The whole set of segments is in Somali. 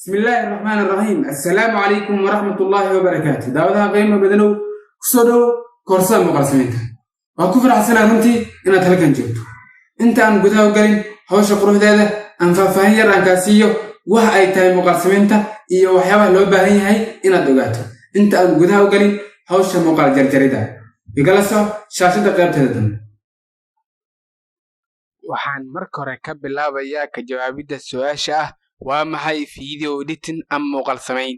Bismi illaahi raxmaan raxiim. Assalaamu calaykum waraxmatullaahi wabarakaatu. Daawadaha qiimo badanow, kusoo dhowo koorsada muuqaal samaynta. Waan ku faraxsanaa runtii inaad halkan joogto. Inta aan gudaha u galin hawsha quruxdeeda, aan faahfaahin yar aan kaa siiyo wax ay tahay muuqaal samaynta iyo waxyaabaha loo baahan yahay inaad ogaato inta aan gudaha u galin hawsha muuqaal jarjarida. Igala soc shaashadda qaybteeda dambe. Waxaan marka hore ka bilaabayaa ka jawaabidda su-aasha ah: waa maxay video editing ama muuqaal samayn?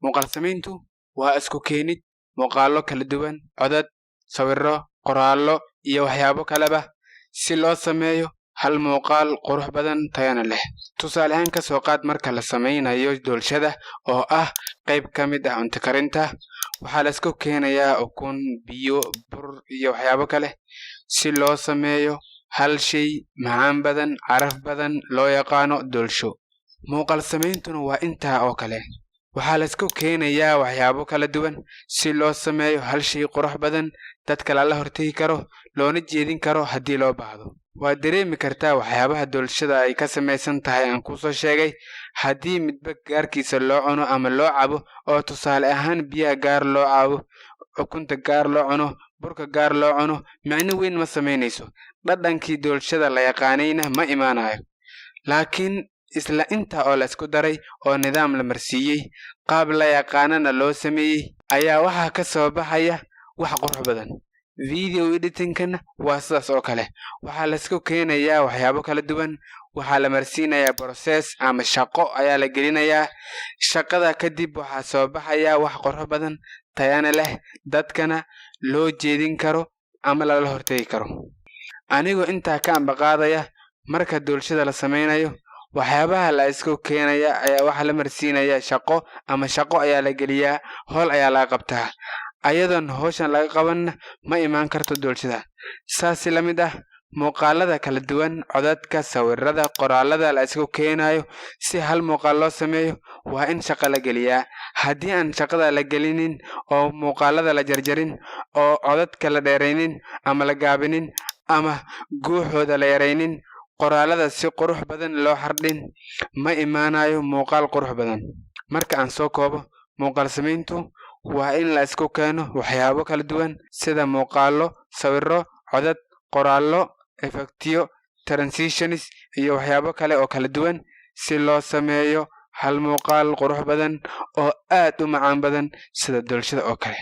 Muuqaal samayntu waa isku keenid muuqaallo kala duwan, codad, sawirro, qoraallo iyo waxyaabo kaleba, si loo sameeyo hal muuqaal qurux badan, tayana leh. Tusaale ahaan, ka soo qaad marka la samaynayo doolshada, oo ah qayb ka mid ah cunto karinta, waxaa la isku keenayaa ukun, biyo, bur iyo waxyaabo kale si loo sameeyo hal shay macaan badan, caraf badan, loo yaqaano doolsho. Muuqaal samayntuna waa intaa oo kale. Waxaa la isku keenayaa waxyaabo kala duwan si loo sameeyo hal shay qurux badan, dadka lala hortegi karo, loona jeedin karo haddii loo baahdo. Waad dareemi kartaa waxyaabaha doolshada ay ka samaysan tahay aan kusoo sheegay. Haddii midba gaarkiisa loo cuno ama loo cabo, oo tusaale ahaan biyaha gaar loo cabo, ukunta gaar loo cuno, burka gaar loo cuno, micno weyn ma samaynayso, dhadhankii doolshada la yaqaanayna ma imaanayo. Laakiin isla intaa oo la isku daray oo nidaam la marsiiyey, qaab la yaqaanana loo sameeyey, ayaa waxaa ka soo baxaya wax qurux badan. Video editingkana waa sidaas oo kale. Waxaa la isku keenayaa waxyaabo kala duwan, waxaa la marsiinayaa process ama shaqo ayaa la gelinayaa. Shaqada kadib waxaa soo baxaya wax qurux badan, tayana leh, dadkana loo jeedin karo ama lala hortegi karo. Anigoo intaa ka ambaqaadaya, marka doolshada la sameynayo, waxyaabaha la isku keenaya ayaa waxaa la marsiinayaa shaqo ama shaqo ayaa la geliyaa, howl ayaa laga qabtaa. Ayadoon hawshan laga qabanna, ma imaan karto doolshada. Saasi la mid ah muuqaalada kala duwan, codadka, sawirada, qoraalada la isku keenayo si hal muuqaal loo sameeyo, waa in shaqo la geliyaa. Haddii aan shaqada la gelinin, oo muuqaalada la jarjarin, oo codadka la dheeraynin ama la gaabinin, ama guuxooda la yaraynin, qoraalada si qurux badan loo xardhin, ma imaanayo muuqaal qurux badan. Marka aan soo koobo, muuqaal samayntu waa in la isku keeno waxyaabo kala duwan sida muuqaallo, sawirro, codad, qoraallo, effectiyo, transitions iyo waxyaabo kale oo kala duwan si loo sameeyo hal muuqaal qurux badan oo aad u macaan badan, sida doolshada oo kale.